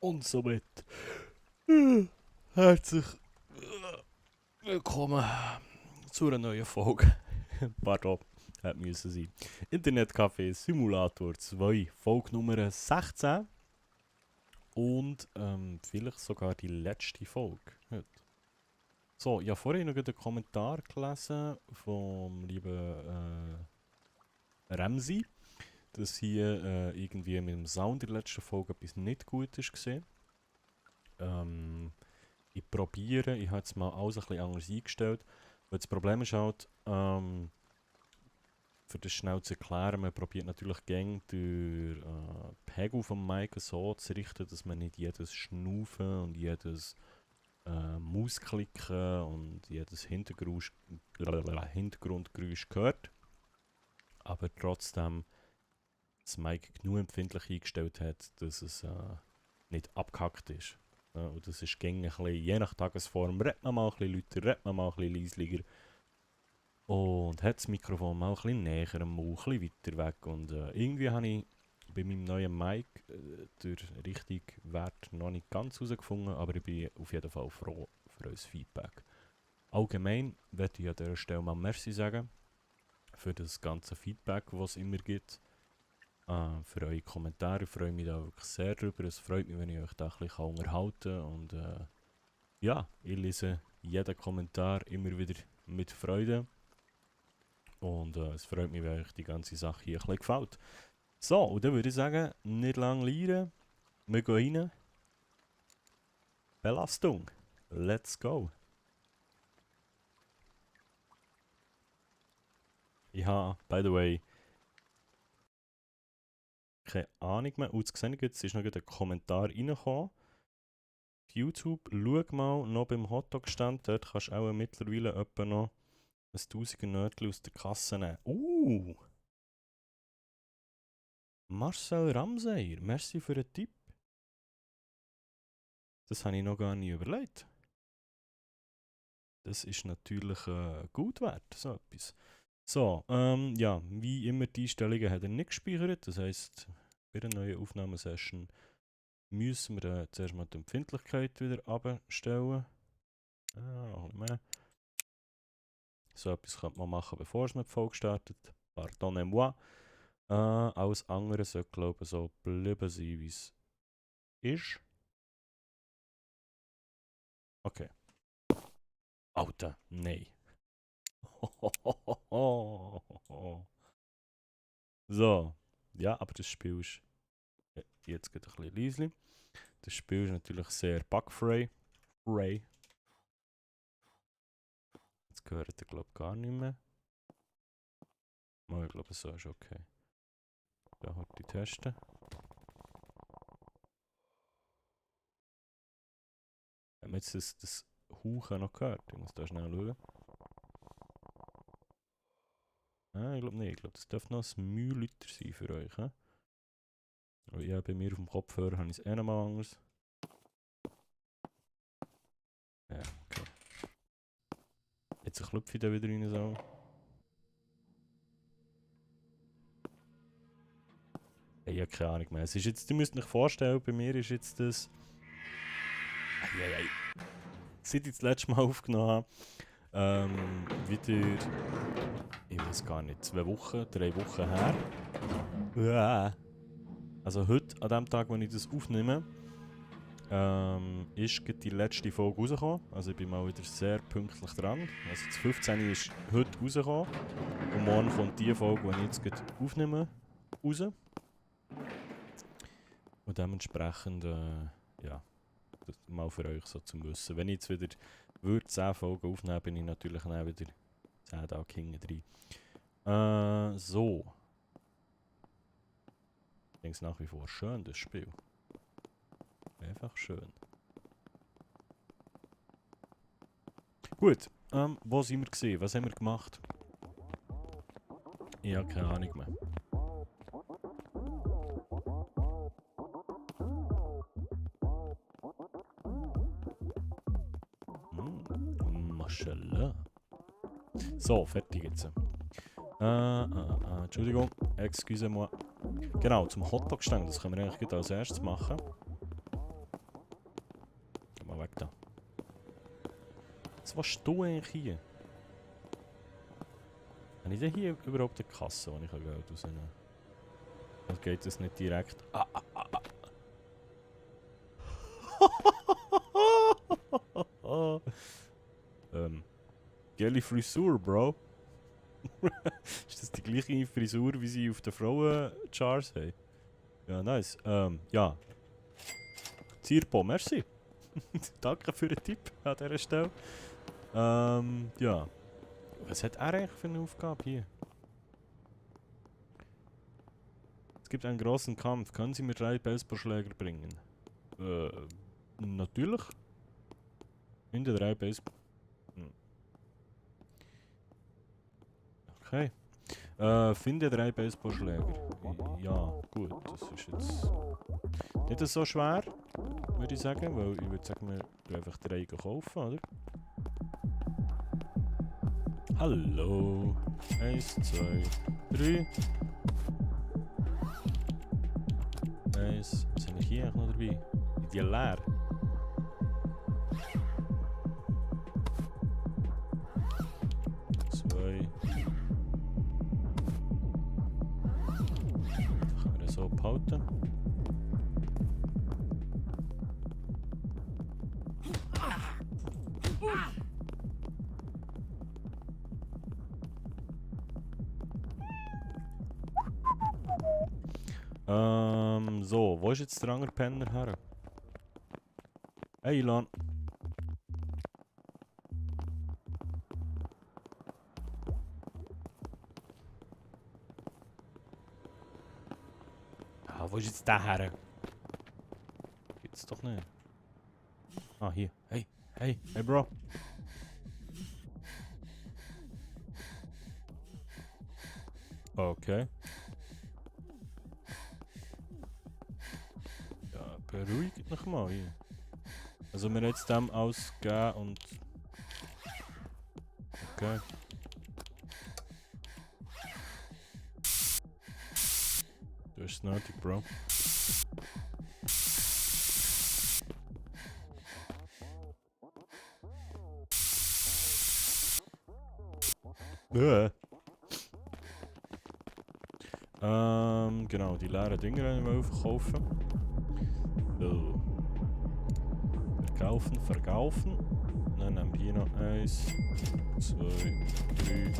Und somit herzlich willkommen zu einer neuen Folge. Pardon, hätte müssen sein. Internetcafé Simulator 2, Folge Nummer 16. Und vielleicht sogar die letzte Folge heute. So, ich habe vorhin noch einen Kommentar gelesen vom lieben Ramsey, dass hier irgendwie mit dem Sound in der letzten Folge etwas nicht gut ist gesehen. Ich probiere, ich habe jetzt mal alles ein bisschen anders eingestellt. Weil das Problem ist halt, für das schnell zu erklären, man probiert natürlich gäng den Pegel vom Mic so zu richten, dass man nicht jedes Schnaufen und jedes Mausklicken und jedes Hintergrundgeräusch hört. Aber trotzdem das Mic genug empfindlich eingestellt hat, dass es nicht abgehackt ist. Und das ist gängig ein bisschen, je nach Tagesform, redet man mal ein bisschen lauter, redet man mal ein bisschen leislicher. Und hat das Mikrofon mal ein bisschen näher am Mund, ein bisschen weiter weg. Und irgendwie habe ich bei meinem neuen Mic den richtigen Wert noch nicht ganz herausgefunden, aber ich bin auf jeden Fall froh für euer Feedback. Allgemein möchte ich an dieser Stelle mal Merci sagen für das ganze Feedback, was es immer gibt. Für eure Kommentare freue ich mich da wirklich sehr drüber. Es freut mich, wenn ich euch da ein bisschen unterhalten kann. Und ja, ich lese jeden Kommentar immer wieder mit Freude. Und es freut mich, wenn euch die ganze Sache hier ein bisschen gefällt. So, und dann würde ich sagen, nicht lange lieren. Wir gehen rein. Belastung. Let's go. Ich habe, by the way, keine Ahnung mehr. Und gesehen, jetzt ist noch ein Kommentar reingekommen. Auf YouTube, schau mal noch beim Hotdog-Stand. Dort kannst du auch mittlerweile etwa noch ein 1000er Nötchen aus der Kasse nehmen. Marcel Ramseyer, merci für den Tipp. Das habe ich noch gar nicht überlegt. Das ist natürlich gut wert, so etwas. So, ja, wie immer die Einstellungen hat er nicht gespeichert. Das heisst, bei einer neuen Aufnahmesession müssen wir zuerst mal die Empfindlichkeit wieder abstellen. Mehr. So etwas könnte man machen, bevor es mit der Folge startet. Pardonnez-moi. Alles andere sollte, glaube ich, so bleiben sein, wie es ist. Okay. Alter, nein. So. Ja, aber das Spiel ist jetzt geht ein bisschen leise. Das Spiel ist natürlich sehr bugfrei. Jetzt gehört er, glaube ich, gar nicht mehr. Ich glaube, so ist okay. Da hat die testen. Haben wir jetzt das Hauchen noch gehört? Ich muss da schnell schauen. Ich glaube nicht. Ich glaube, das dürfte noch ein Mühe lauter sein für euch. Aber ja, bei mir auf dem Kopfhörer habe ich es nochmal anders. Ja, okay. Jetzt klopfe ich da wieder rein so. Ich habe keine Ahnung mehr. Es ist jetzt, ihr müsst euch vorstellen, bei mir ist jetzt das... Seit ich das letzte Mal aufgenommen habe, wieder... Ich weiß gar nicht, 2 Wochen, 3 Wochen her. Also heute, an dem Tag, wo ich das aufnehme, ist die letzte Folge rausgekommen. Also ich bin mal wieder sehr pünktlich dran. Also das 15. ist heute rausgekommen. Und morgen kommt die Folge, die ich jetzt aufnehme, raus. Und dementsprechend, ja, das mal für euch so zum Wissen. Wenn ich jetzt wieder 10 Folgen aufnehmen, bin ich natürlich dann wieder 10 Tage hinten drin. So. Ich denke es nach wie vor schön, das Spiel. Einfach schön. Gut, wo sind wir gesehen? Was haben wir gemacht? Ich habe keine Ahnung mehr. Maschallah. So, fertig jetzt. Entschuldigung, excusez-moi. Genau, zum Hotdog-Stand, das können wir eigentlich als erstes machen. mal weg da. Was willst du eigentlich hier? Habe ich denn hier überhaupt eine Kasse, wo ich Geld rausnehmen kann? Oder geht das nicht direkt? Geile Frisur, Bro. Ist das die gleiche Frisur, wie sie auf den Frauen-Chars haben? Ja, nice. Ja. Zierpo, merci. Danke für den Tipp an dieser Stelle. Ja. Was hat er eigentlich für eine Aufgabe hier? Es gibt einen großen Kampf. Können Sie mir 3 Baseballschläger bringen? Natürlich. Finde 3 Baseball... Okay. Finde 3 Baseballschläger. Ja, gut. Das ist jetzt nicht so schwer, würde ich sagen. Weil ich würde sagen, wir tun einfach 3 kaufen, oder? Hallo. 1, 2, 3. 1. Was habe ich hier eigentlich noch dabei? Die leer. Können wir so behalten. So, wo ist jetzt der andere Penner her? Hey Ilan. Ah, wo ist jetzt der her? Gibt's doch nicht. Ah, hier. Hey, hey, hey Bro. Okay. Ja, beruhigt mich mal hier. Also wir jetzt dem ausgeben und... Okay. Du hast es nötig, Bro. Genau, die leeren Dinger wollen wir verkaufen. So. Verkaufen, verkaufen. Dann nehmen wir hier noch 1, 2, 3.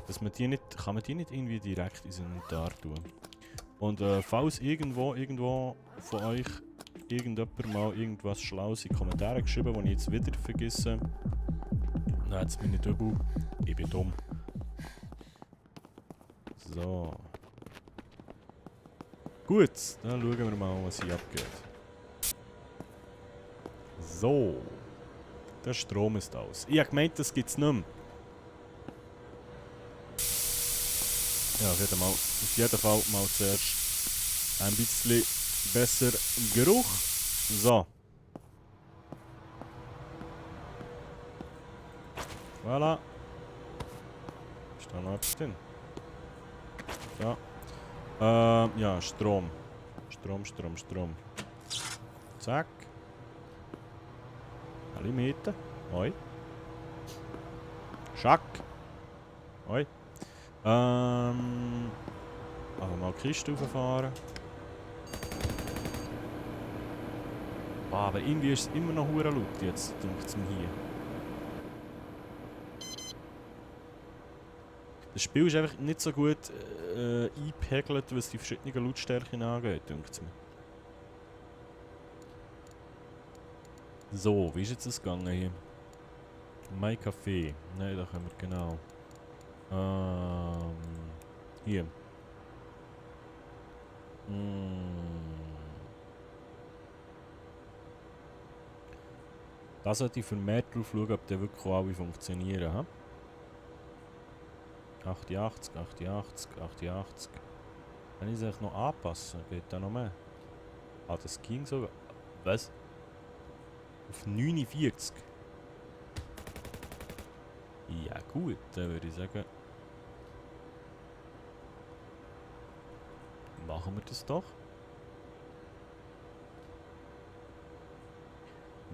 Dass man die nicht, kann man die nicht irgendwie direkt ins Inventar tun. Und falls irgendwo von euch irgendjemand mal irgendwas Schlaues in die Kommentare geschrieben, das ich jetzt wieder vergesse, dann hat es mich nicht übel. Ich bin dumm. So. Gut, dann schauen wir mal, was hier abgeht. So. Der Strom ist aus. Ich habe gemeint, das gibt es nicht mehr. Ja, auf jeden Fall mal zuerst ein bisschen besser Geruch. So. Voilà. Ist da noch etwas drin? Ja. Ja, Strom. Strom. Zack. Alle Meter. Hoi. Schack. Hoi. Also mal die Kiste rauffahren. Aber irgendwie ist es immer noch hure laut jetzt, denkt es mir hier. Das Spiel ist einfach nicht so gut eingepegelt, was die verschiedenen Lautstärken angeht, denkt es mir. So, wie ist jetzt das gegangen hier? My Café. Nein, da können wir genau. Hier. Da sollte ich vermehrt drauf schauen, ob die wirklich alle funktionieren. Ha? 88. Kann ich es eigentlich noch anpassen? Geht da noch mehr? Ah, das ging sogar. Was? Auf 49. Ja gut, dann würde ich sagen, machen wir das doch.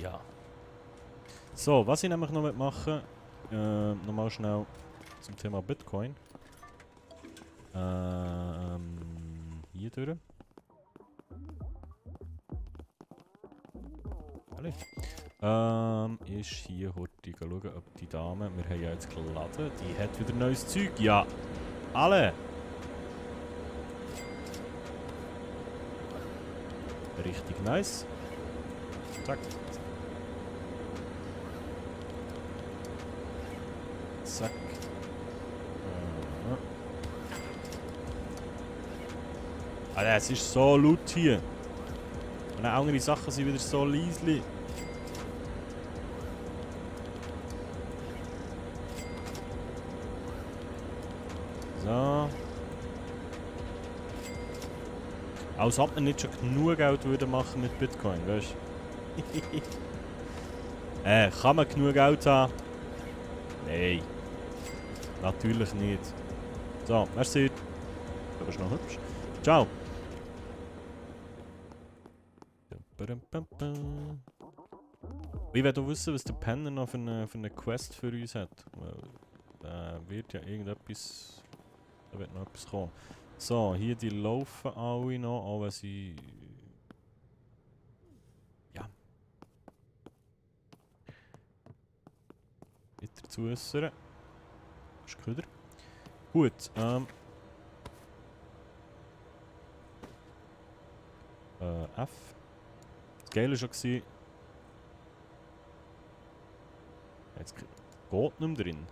Ja. So, was ich nämlich noch machen nochmal schnell zum Thema Bitcoin. Hier durch. Hallo. Ist hier hurtig schauen, ob die Dame, wir haben ja jetzt geladen, die hat wieder neues Zeug. Ja, alle! Richtig nice. Zack. Zack. Alter, es ist so laut hier. Und auch andere Sachen sind wieder so leise. So. Als ob man nicht schon genug Geld würde machen mit Bitcoin, weißt du? Kann man genug Geld haben? Nein. Natürlich nicht. So, merci. Du bist noch hübsch. Ciao. Ich will wissen, was der Penner noch für eine Quest für uns hat. Da wird ja irgendetwas... Da wird noch etwas kommen. So, hier die laufen alle noch, auch wenn sie... Ja. Weiter zu äußern. Das ist Köder. Gut, F. Das Geile war schon... Jetzt geht nicht mehr drin.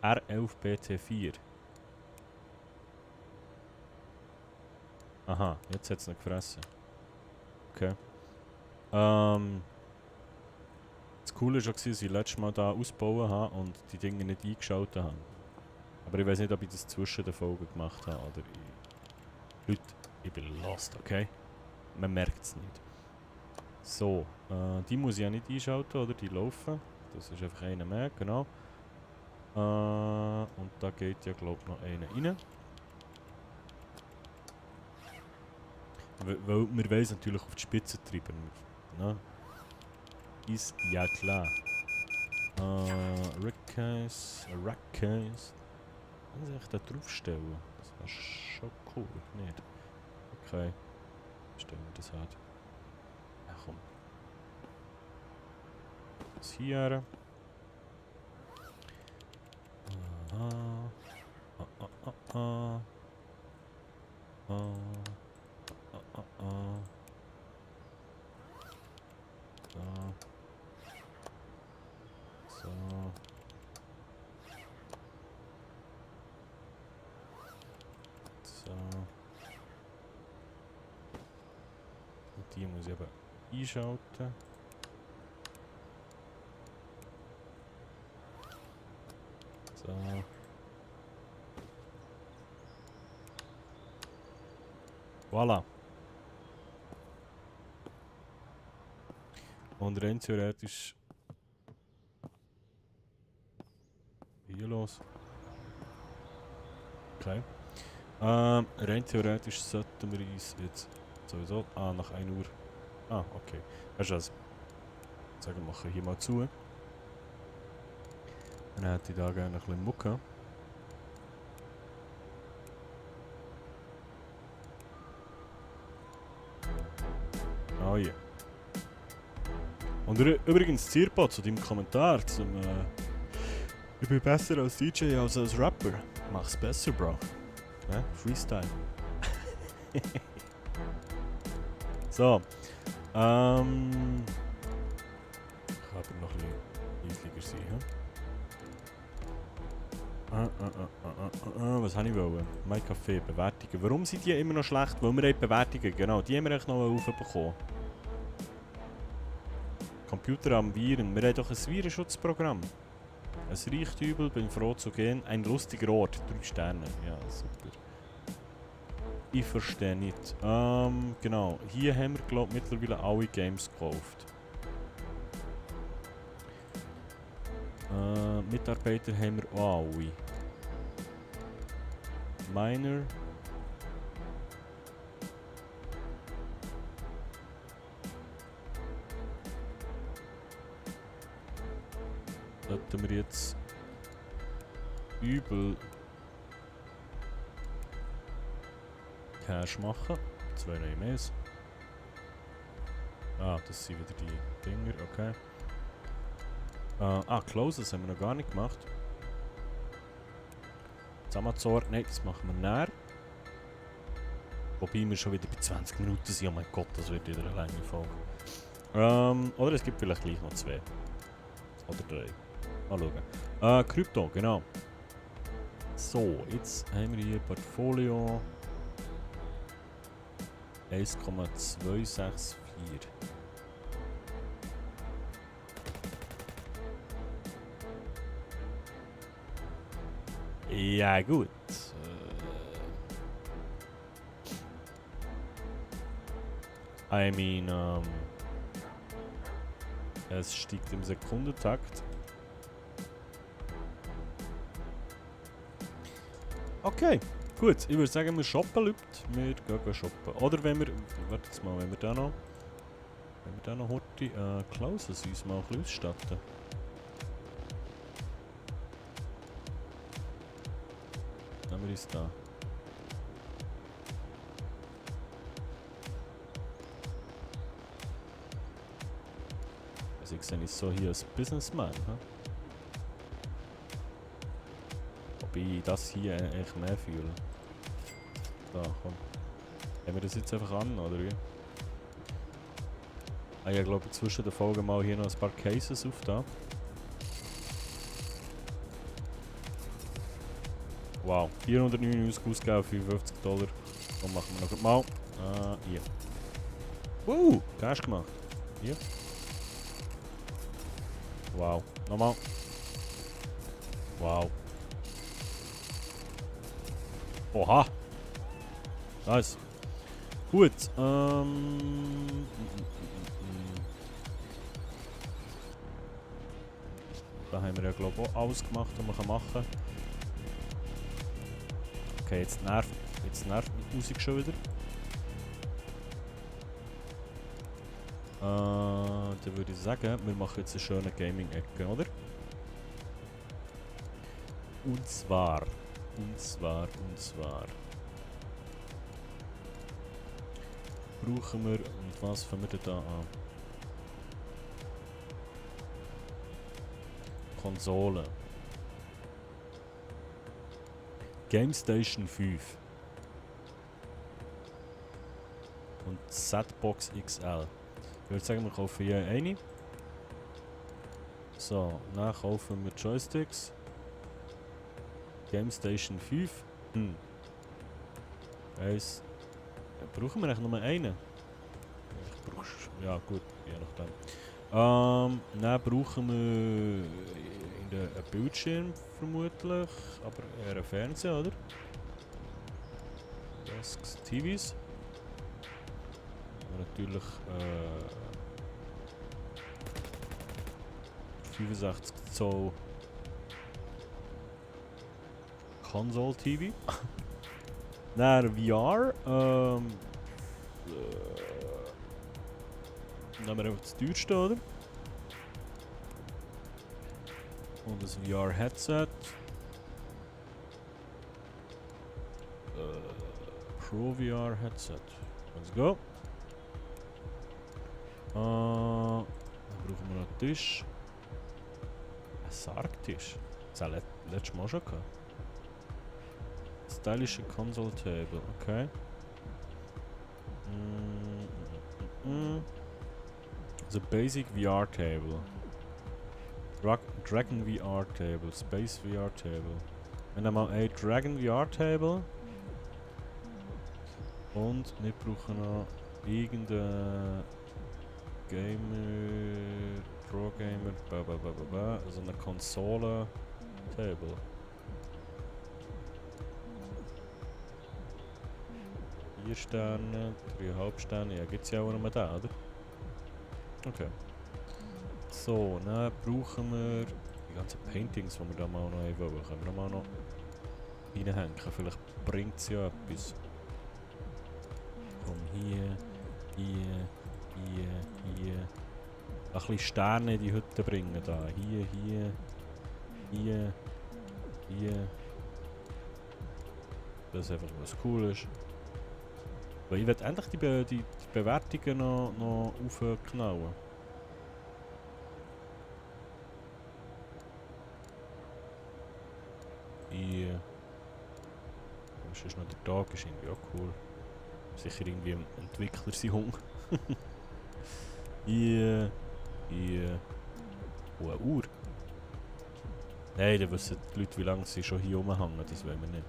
R11BT4. Aha, jetzt hat es noch gefressen. Okay. Das Coole war schon, dass ich letztes Mal da ausgebaut habe und die Dinge nicht eingeschaltet habe. Aber ich weiß nicht, ob ich das zwischen den Folgen gemacht habe oder Leute, ich bin lost, okay? Man merkt es nicht. So, die muss ich ja nicht einschalten, oder? Die laufen. Das ist einfach einer mehr, genau. Und da geht ja, glaube ich, noch einer rein. Weil wir wollen natürlich auf die Spitze treiben. Ne? Ist ja klar. Rackcase. Kann ich da draufstellen? Das wäre schon cool, nicht? Okay. Stellen wir das halt. Ja, komm. Das hier. Aha. So. So. Und die muss ich aber einschalten. So. Voilà. Und rein theoretisch... Hier los. Okay. Rein theoretisch sollten wir uns jetzt sowieso... Ah, nach 1 Uhr. Ah, okay. Weißt du was? Sagen wir machen hier mal zu. Dann hätte ich da gerne ein bisschen Mucke. Oh ja. Und übrigens, Zirpa, zu deinem Kommentar zum... ich bin besser als DJ als als Rapper. Mach's besser, Bro. Ja, Freestyle. So. Ich kann aber noch ein bisschen leisiger sein. Was habe ich wollen? Mein Kaffee, Bewertungen. Warum sind die immer noch schlecht? Weil wir Bewertungen, genau, die haben wir echt noch aufbekommen. Computer am Viren. Wir haben doch ein Virenschutzprogramm. Es riecht übel, bin froh zu gehen. Ein lustiger Ort, 3 Sterne. Ja, super. Ich verstehe nicht. Genau. Hier haben wir, glaube ich, mittlerweile alle Games gekauft. Mitarbeiter haben wir auch alle. Miner. Sollten wir jetzt übel Cash machen. 2 neue Mails. Ah, das sind wieder die Dinger, okay. Closes haben wir noch gar nicht gemacht. Amazon, nein, das machen wir näher. Wobei wir schon wieder bei 20 Minuten sind. Oh mein Gott, das wird wieder eine lange Folge. Oder es gibt vielleicht gleich noch 2. Oder 3. Mal schauen. Krypto, genau. So, jetzt haben wir hier Portfolio 1,264. Ja gut. I mean, es steigt im Sekundentakt. Okay, gut. Ich würde sagen, wir shoppen, Leute. Wir gehen shoppen. Oder wenn wir... Warte jetzt mal, wenn wir da noch... Wenn wir da noch heute Klauses uns mal ein bisschen ausstatten. Nehmen wir uns da. Also ich sehe mich so hier als Businessman. Wobei ich das hier eigentlich mehr fühle. So, komm. Haben wir das jetzt einfach an, oder wie? Ah, ich glaube zwischen den Folgen mal hier noch ein paar Cases auf da. Wow, 499 ausgegeben, 55 $. Und machen wir noch mal. Hier. Cash gemacht. Hier. Wow, nochmal. Wow. Oha. Nice. Gut, da haben wir ja glaube ich auch alles gemacht, was man machen kann. Okay, jetzt nervt die Musik schon wieder. Dann würde ich sagen, wir machen jetzt eine schöne Gaming-Ecke, oder? Und zwar. Brauchen wir, und was fangen wir denn da an? Konsole. GameStation 5. Und Setbox XL. Ich würde sagen, wir kaufen hier eine. So, dann kaufen wir Joysticks. GameStation 5. Eins. Brauchen wir eigentlich nur einen? Ja gut, je nachdem. Dann brauchen wir einen Bildschirm vermutlich, aber eher einen Fernseher, oder? Desks, TVs. Und natürlich 65 Zoll Console TV. Dann VR. Nehmen wir einfach das teuerste, oder? Und das VR-Headset. Pro VR-Headset. Let's go. Dann brauchen wir noch einen Tisch. Ein Sargtisch. Das haben wir letztes Mal schon gehabt. Stylische Console Table, okay. The basic VR table. Dragon VR table. Space VR table. Wir nehmen mal ein Dragon VR table. Und wir brauchen noch irgendeinen Gamer, Pro Gamer, also eine Konsole Table. 4 Sterne, 3,5 Sterne, ja gibt's ja auch noch mal da, oder? Okay. So, dann brauchen wir die ganzen Paintings, die wir da mal noch haben wollen. Können wir mal noch reinhängen, vielleicht bringt es ja etwas. Komm, hier. Ein bisschen Sterne in die Hütte bringen da. Hier. Das ist einfach was cool ist. Weil ich will endlich die Bewertungen noch aufknallen. Hier. Das ist noch der Tag, ist irgendwie auch cool. Sicher irgendwie ein Entwickler sein Hunger. Hier. Oh, eine Uhr. Nein, dann wissen die Leute, wie lange sie schon hier rumhängen, das wollen wir nicht.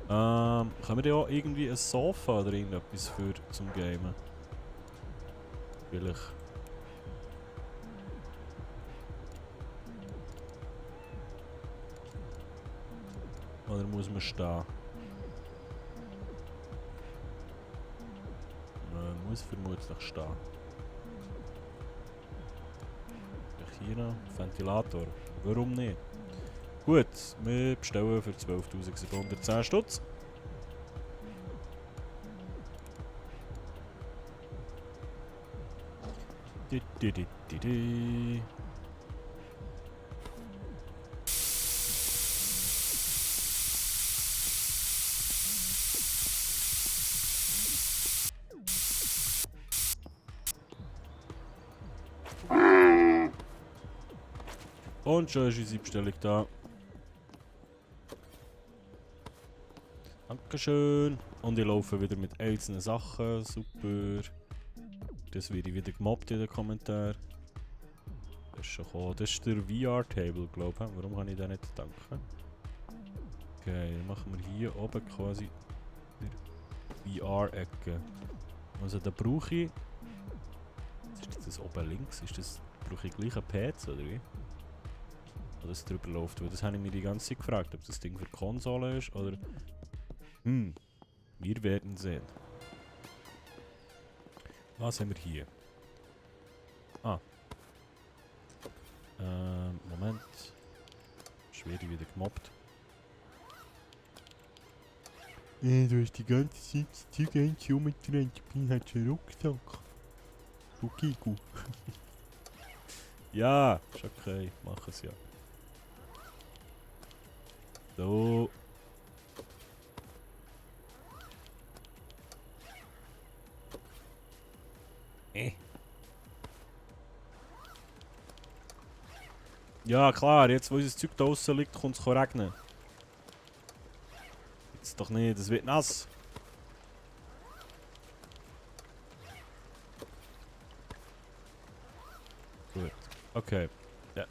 Können wir da auch irgendwie ein Sofa oder irgendetwas für zum Gamen? Vielleicht. Oder muss man stehen? Man muss vermutlich stehen. Hier noch Ventilator. Warum nicht? Gut, wir bestellen für 12.710 Stutz. Di, di, di, di, di. Und schon ist unsere Bestellung da. Dankeschön. Und ich laufe wieder mit einzelnen Sachen. Super. Das werde ich wieder gemobbt in den Kommentaren. Das ist schon gekommen. Das ist der VR-Table, glaube ich. Warum kann ich den nicht danken? Okay, dann machen wir hier oben quasi die VR-Ecke. Also da brauche ich... Ist das oben links? Brauche ich gleich einen PC oder wie? Oder es drüber läuft? Weil das habe ich mir die ganze Zeit gefragt, ob das Ding für Konsole ist oder... Wir werden sehen. Was haben wir hier? Moment. Schwere wieder gemobbt. Du hast die ganze Zeit das Zeug rumgetragen. Ich bin halt schon Rucksack. Okay, gut. Ja, ist okay. Mach es ja. So. Ja klar, jetzt wo unser Zeug da draussen liegt, kommt es regnen. Jetzt doch nicht, es wird nass. Gut, okay. Ja.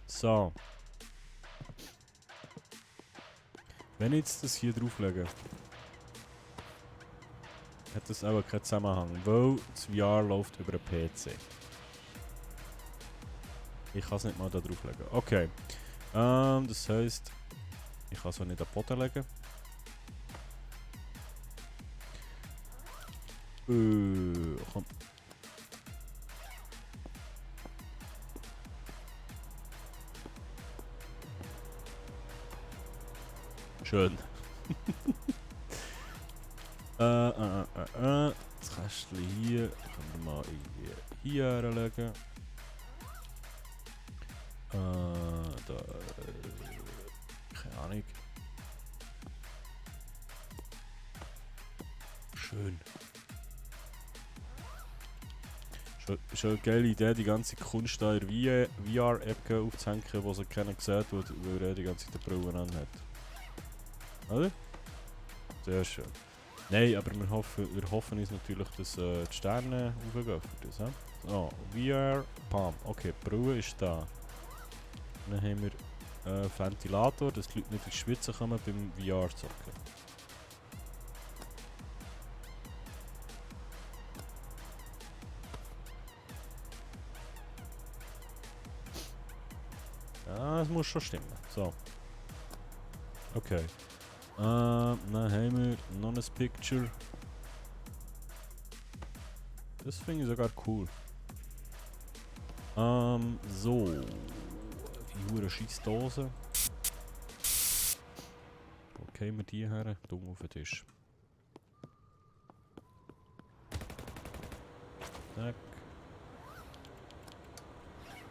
So. Wenn ich jetzt das hier drauflege, hat das aber keinen Zusammenhang, weil das VR läuft über einen PC. Ich kann es nicht mal da drauflegen. Okay. Das heisst, ich kann es auch nicht auf den Boden legen. Komm. Schön. Das Kästchen hier können wir mal irgendwie hier legen. Da. Keine Ahnung. Schön. Schon eine geile Idee, die ganze Kunst da in der VR-App aufzuhängen, wo sie keiner sieht, weil er die ganze Zeit die Brille anhat. Oder? Sehr schön. Nein, aber wir hoffen uns natürlich, dass die Sterne aufgehen für das. So, VR, Pam. Okay, die Brille ist da. Dann haben wir Ventilator, dass die Leute nicht ins Schwitzen kommen beim VR-Zocken. Ja, das muss schon stimmen. So. Okay. Dann haben wir noch ein Picture. Das finde ich sogar cool. So. Die hure Scheissdose. Wo kämen wir die her? Dumm auf den Tisch. Zack.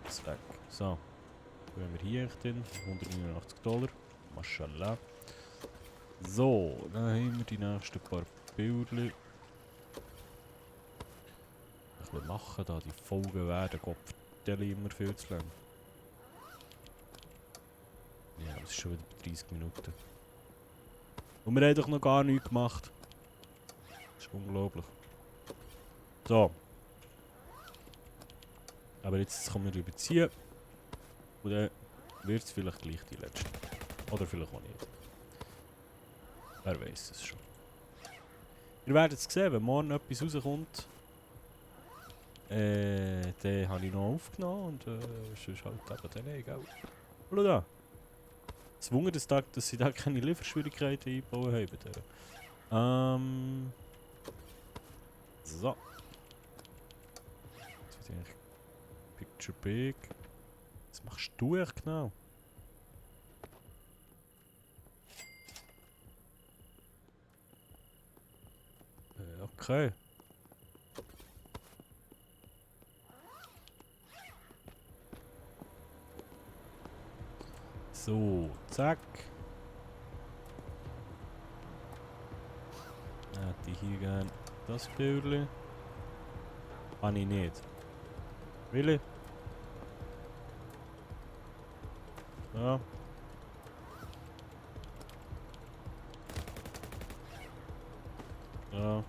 Zack. So. Dann haben wir hier echt drin. $189. Mashallah. So, dann haben wir die nächsten paar Bilder. Ein bisschen machen da, die Folgen werden Gott immer viel zu lang. Ja, das ist schon wieder 30 Minuten. Und wir haben doch noch gar nichts gemacht. Das ist unglaublich. So. Aber jetzt kommen wir überziehen. Und dann wird es vielleicht gleich die letzte. Oder vielleicht auch nicht. Wer weiß es schon. Ihr werdet es sehen, wenn morgen etwas rauskommt. Den habe ich noch aufgenommen und sonst halt eben den nicht, gell? Schau da. Es wundert es, dass sie da keine Lieferschwierigkeiten eingebaut haben. So. Jetzt wird eigentlich Picture Big. Was machst du echt genau? Okay. So, zack. Hätte ich hier gerne das Bildchen. Kann ich nicht. Really? Ja. Ja.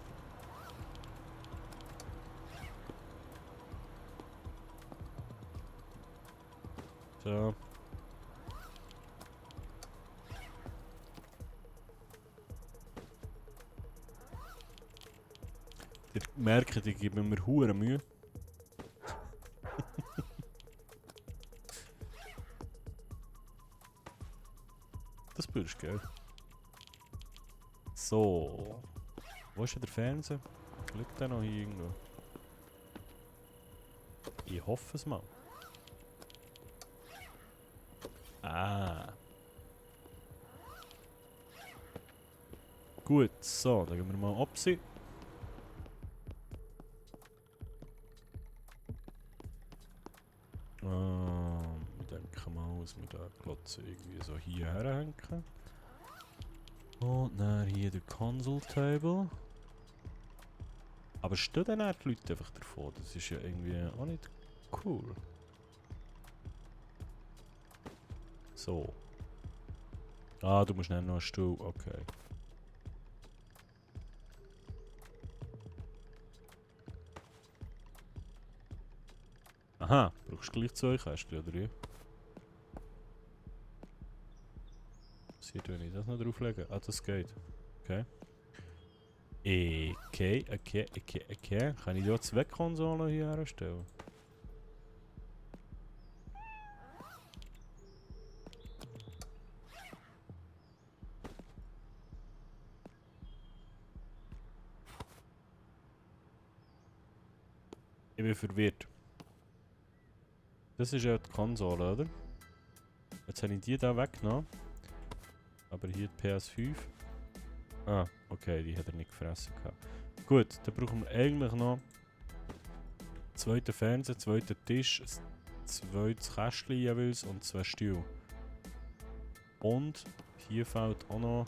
So. Ihr merkt, ich gebe mir hure Mühe. Das Bild ist geil. So. Wo ist denn der Fernseher? Liegt der noch hier irgendwo? Ich hoffe es mal. Ah. Gut, so, dann gehen wir mal absehen. Ich denke mal, dass wir den Klotz irgendwie so hier herhängen. Und dann hier der Console Table. Aber stehen dann auch die Leute einfach davon? Das ist ja irgendwie auch nicht cool. So. Ah, du musst nicht noch einen Stuhl. Okay. Aha, brauchst du gleich 2 Kästchen, oder wie? Was hier tue ich das noch drauflegen? Ah, das geht. Okay. Okay. Kann ich da 2 Konsolen hier herstellen? Ich bin verwirrt. Das ist ja die Konsole, oder? Jetzt habe ich die da weggenommen. Aber hier die PS5. Ah, okay, die hat er nicht gefressen gehabt. Gut, dann brauchen wir eigentlich noch zweiten Fernseher, zweiten Tisch, zweites Kästchen jeweils und 2 Stühle. Und hier fehlt auch noch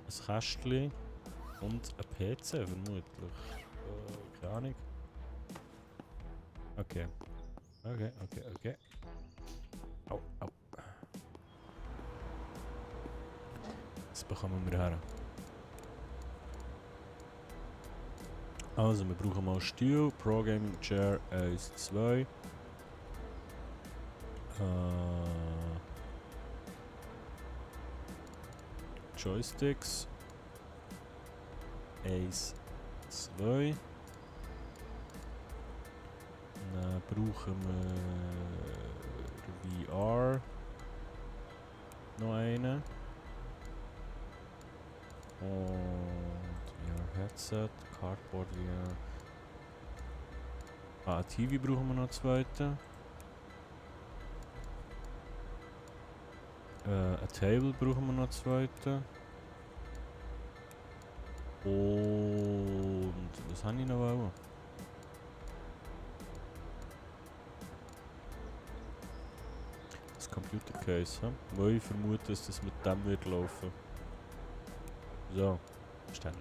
ein Kästchen und ein PC vermutlich. Keine Ahnung. Okay. Okay. Au. Das bekommen wir her. Also, wir brauchen mal Stuhl, Pro Gaming Chair 1, 2. Joysticks 1, 2. Dann brauchen wir VR. Noch einen. Und VR Headset, Cardboard VR. Ah, ein TV brauchen wir noch einen zweiten. Ein Table brauchen wir noch einen zweiten. Und was habe ich noch wollen? Das Computercase, weil ich vermute, dass das mit dem wird laufen. So, ist dann,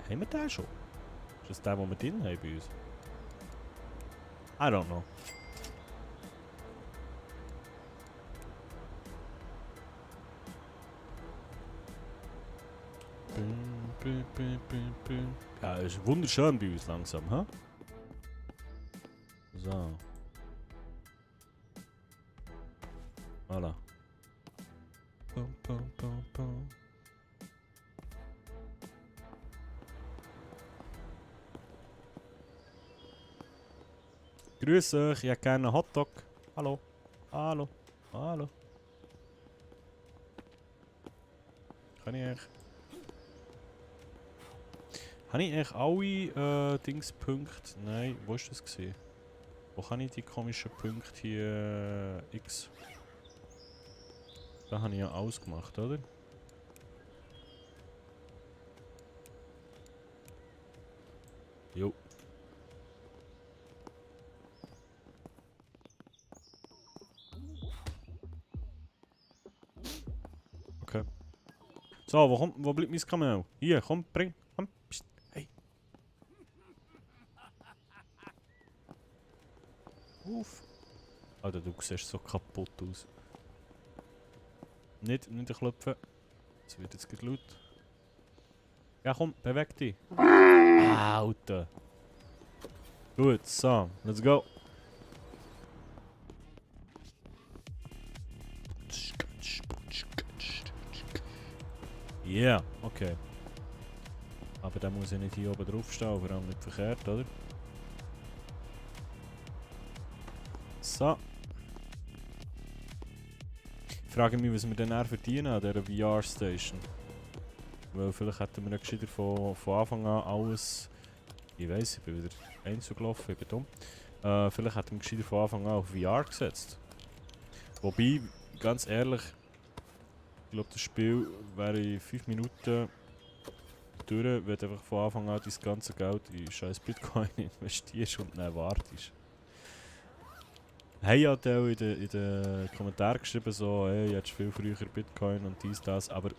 haben wir den schon? Ist das der, den wir drin haben bei uns? I don't know. Ja, ist wunderschön bei uns langsam, ha? So. Voilà. Pum, pum, pum, pum. Grüß euch, ich hätte gerne einen Hotdog. Hallo. Hallo. Hallo. Kann ich eigentlich... Habe ich eigentlich alle Dingspunkte? Nein, wo war das gewesen? Wo kann ich die komischen Punkte hier... X? Da habe ich ja alles gemacht, oder? Jo. Okay. So, wo bleibt mein Kamel? Hier, komm, bring. Komm. Psst. Hey. Uff. Alter, du siehst so kaputt aus. Nicht klopfen. Es wird jetzt gleich laut. Ja, komm, beweg dich. Alter. Gut, so, let's go. Yeah, okay. Aber dann muss ich nicht hier oben drauf stehen, vor allem nicht verkehrt, oder? So. Ich frage mich, was wir dann verdienen an dieser VR-Station. Weil vielleicht hätten wir nicht gescheiter von Anfang an alles... Ich weiss, ich bin wieder einzeln gelaufen, ich bin dumm. Vielleicht hätten wir gescheiter von Anfang an auf VR gesetzt. Wobei, ganz ehrlich, ich glaube, das Spiel wäre in 5 Minuten durch, wenn du einfach von Anfang an dein ganze Geld in scheiß Bitcoin investierst und dann wartest. Hey, hat auch in den Kommentaren geschrieben, so, hey, jetzt viel früher Bitcoin und dies, das, aber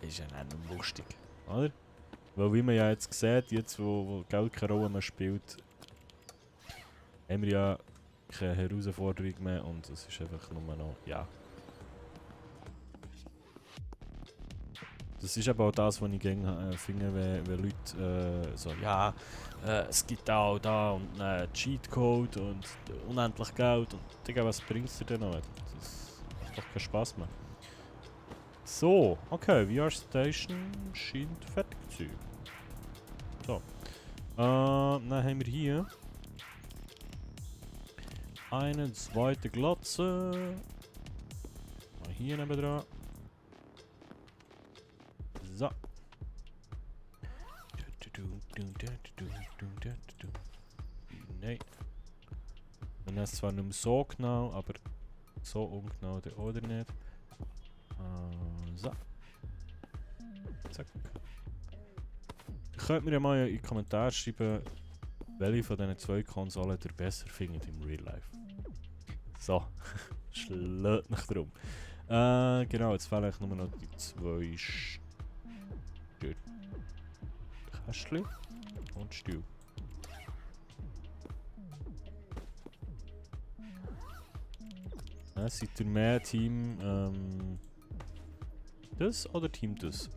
ist ja nicht lustig, oder? Weil wie man ja jetzt sieht, jetzt wo Geld keine Rolle mehr spielt, haben wir ja keine Herausforderung mehr und es ist einfach nur noch, ja. Das ist aber auch das, was ich gerne finde, wenn Leute so, ja, es gibt auch da und Cheatcode und unendlich Geld und Digga, was bringt es dir denn noch? Das macht doch keinen Spaß mehr. So, okay, VR Station scheint fertig zu sein. So. Dann haben wir hier eine zweite Glotze. Mal hier nebendran. So. Nein. Man ist zwar nicht mehr so genau, aber so ungenau oder nicht. So. Zack. Könnt mir ja mal in die Kommentare schreiben, welche von diesen zwei Konsolen ihr besser findet im Real Life. So. Schlägt mich drum. Genau, jetzt fehlen eigentlich nur noch die zwei Kästchen und Stuhl. Seid ihr mehr Team das oder Team das?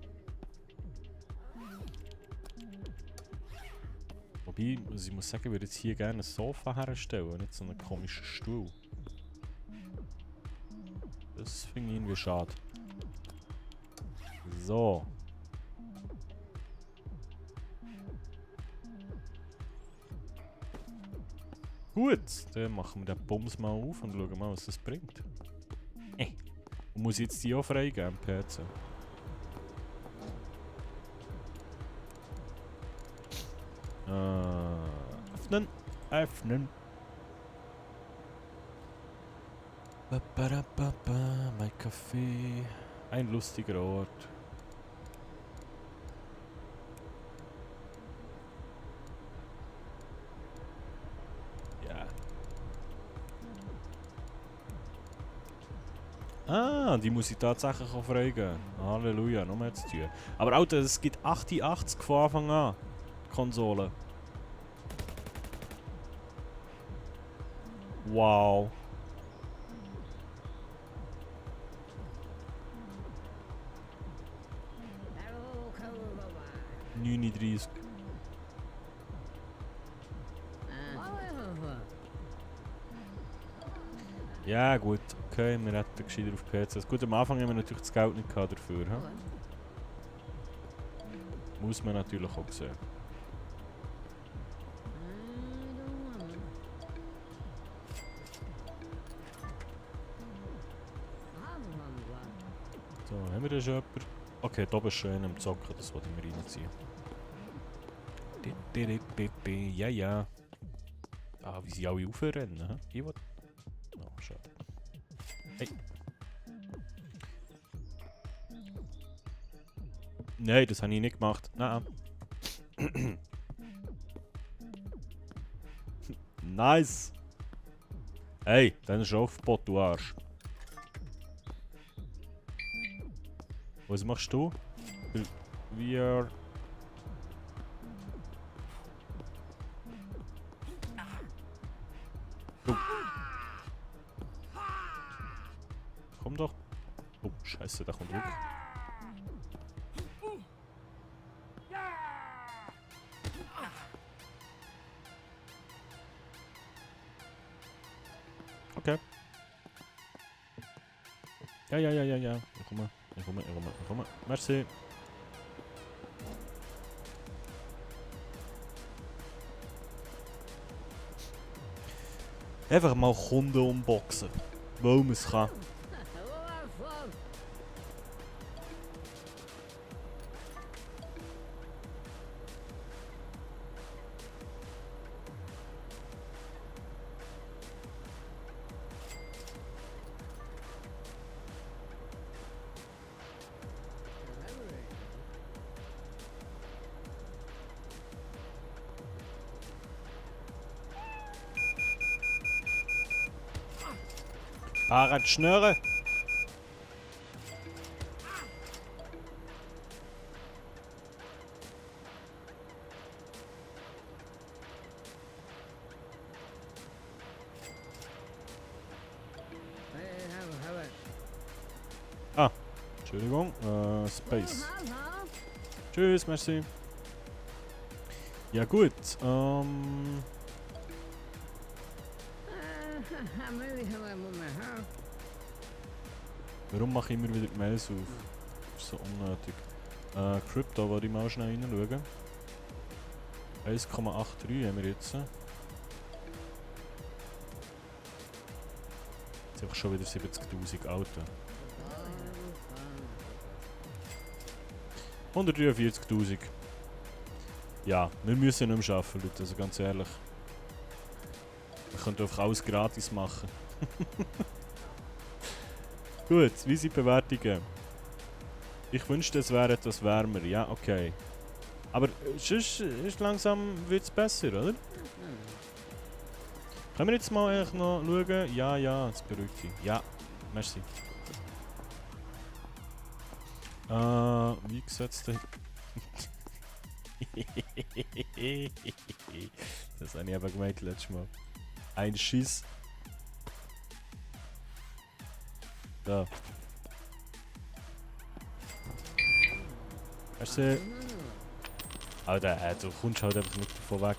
Wobei, also ich muss sagen, ich würde jetzt hier gerne ein Sofa herstellen, nicht so einen komischen Stuhl. Das finde ich irgendwie schade. So. Gut, dann machen wir den Bums mal auf und schauen mal, was das bringt. Und muss ich jetzt die auch freigeben, PC? Öffnen. Öffnen. Mein Kaffee. Ein lustiger Ort. Ja. Ah, die muss ich tatsächlich auch freigeben. Halleluja, noch mehr zu tun. Aber Alter, es gibt 88 von Anfang an. Konsolen. Wow. 39. Ja gut, okay, wir hätten gescheiter auf PCs. Gut, am Anfang haben wir natürlich das Geld nicht gehabt dafür. He? Muss man natürlich auch sehen. So, haben wir da schon jemanden? Okay, da oben ist schön am Zocken, das wollte ich mir reinziehen. Ja, ja. Ah, wie sie alle aufrennen, hä? Ich will... Oh, schade. Hey. Nein, das habe ich nicht gemacht. Nein. Nice! Hey, dann ist Aufbot, du Arsch. Was machst du? Wir... Oh. Komm doch. Oh, scheiße, da kommt Druck. Okay. Ja. Ich komme. Merci. Einfach mal Kunden unboxen. Weil man es kann. Fahrradschnüre. Ah, Entschuldigung. Space. Tschüss, merci. Ja gut, warum mache ich immer wieder die Mails auf? Das ist so unnötig. Crypto, wollte ich mal schnell reinschauen. 1,83 haben wir jetzt. Jetzt habe ich schon wieder 70.000 Auto. 143.000. Ja, wir müssen nicht mehr arbeiten, Leute, also ganz ehrlich. Wir können einfach alles gratis machen. Gut, wie sind die Bewertungen? Ich wünschte, es wäre etwas wärmer. Ja, okay. Aber sonst ist langsam wird's besser, oder? Können wir jetzt mal eigentlich noch schauen? Ja, das beruhigt sich. Ja, merci. Wie sieht's denn? Das habe ich aber gemeint letztes Mal. Ein Schiss. Da. Merci. Alter, du kommst halt einfach nicht davon weg.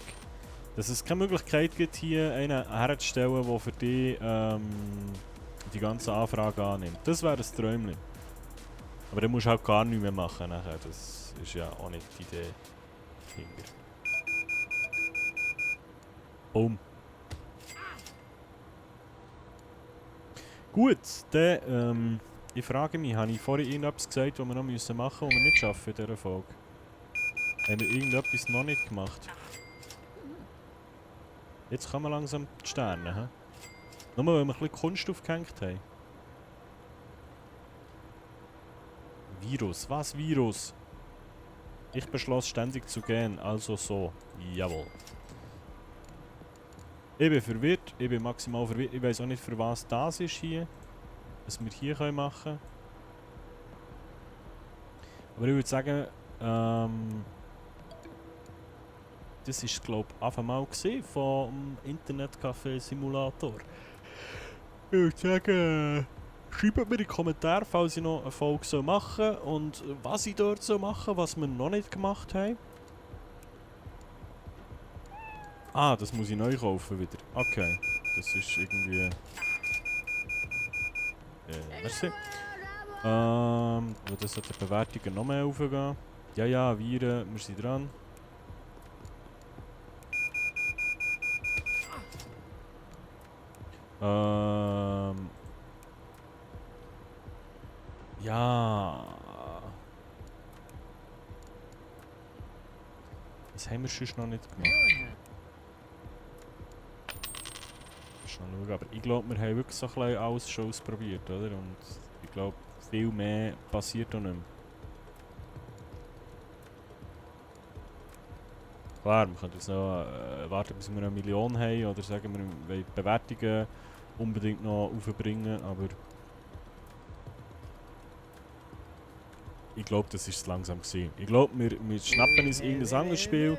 Dass es keine Möglichkeit gibt, hier einen herzustellen, der für dich die ganze Anfrage annimmt. Das wäre ein Träumchen. Aber dann musst du halt gar nichts mehr machen nachher. Das ist ja auch nicht die Idee hinter. Boom. Gut, dann ich frage mich, habe ich vorhin irgendetwas gesagt, was wir noch machen müssen, was wir nicht schaffen in dieser Folge? Haben wir irgendetwas noch nicht gemacht? Jetzt kommen langsam die Sterne, hä? Nur weil wir ein bisschen Kunst aufgehängt haben. Virus? Was Virus? Ich beschloss ständig zu gehen, also so. Jawohl. Ich bin verwirrt, ich bin maximal verwirrt. Ich weiß auch nicht, für was das ist hier. Was wir hier machen können. Aber ich würde sagen, das war, glaube ich, Anfang mal vom Internetcafé-Simulator. Ich würde sagen, schreibt mir in die Kommentare, falls ich noch eine Folge machen soll und was ich dort machen soll, was wir noch nicht gemacht haben. Ah, das muss ich neu kaufen wieder. Okay. Das ist irgendwie... merci. Das hat die Bewertungen noch mehr raufgehen. Ja, ja, Viren, wir sind dran. Ja. Was haben wir sonst noch nicht gemacht? Schnell schauen. Aber ich glaube, wir haben wirklich so ein bisschen alles schon ausprobiert, oder? Und ich glaube, viel mehr passiert auch nicht mehr. Klar, wir können jetzt noch warten, bis wir eine Million haben oder sagen, wir wollen die Bewertungen unbedingt noch aufbringen, aber ich glaube, das war es langsam gewesen. Ich glaube, wir schnappen uns irgendein anderes Spiel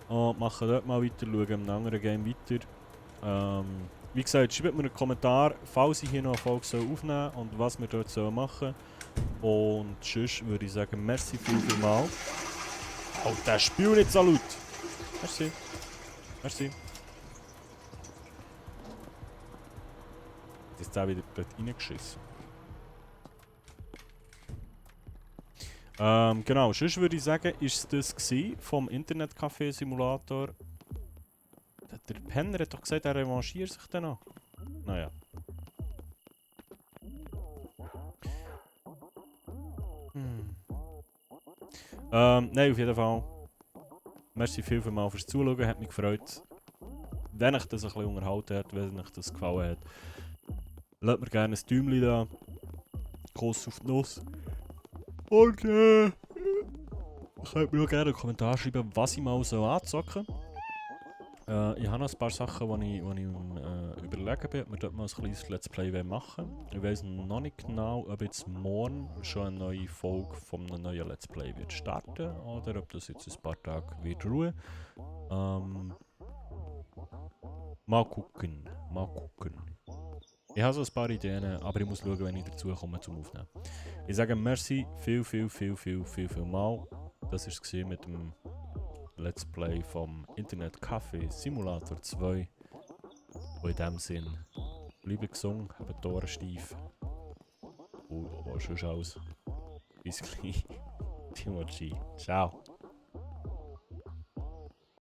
und machen dort mal weiter, schauen in einem anderen Game weiter. Wie gesagt, schreibt mir einen Kommentar, falls ich hier noch eine Folge aufnehmen soll und was wir dort machen sollen. Und sonst würde ich sagen, merci vielmals. Oh, der Spiel nicht so laut! Merci. Merci. Jetzt ist da wieder dort reingeschissen. Genau, sonst würde ich sagen, ist das vom Internetcafé-Simulator. Der Penner hat doch gesagt, er revanchiert sich dann noch. Naja. Nein, auf jeden Fall. Merci vielmals fürs Zuschauen, hat mich gefreut. Wenn euch das ein bisschen unterhalten hat, wenn euch das gefallen hat, lasst mir gerne ein Däumchen da. Kuss auf die Nuss. Und könnt mir auch gerne einen Kommentar schreiben, was ich mal so anzocken soll. Ich habe noch ein paar Sachen, die ich überlegen bin, ob wir dort mal ein kleines Let's Play machen wollen. Ich weiss noch nicht genau, ob jetzt morgen schon eine neue Folge von einem neuen Let's Play wird starten oder ob das jetzt ein paar Tage wird ruhen. Mal gucken, mal gucken. Ich habe so ein paar Ideen, aber ich muss schauen, wenn ich dazu komme zum Aufnehmen. Ich sage merci viel mal. Das war es mit dem Let's Play vom Internet Café Simulator 2. Und in dem Sinn, bleibt gesund, habt die Ohren steif. Und was sonst alles. Bis gleich. Timochi. Ciao.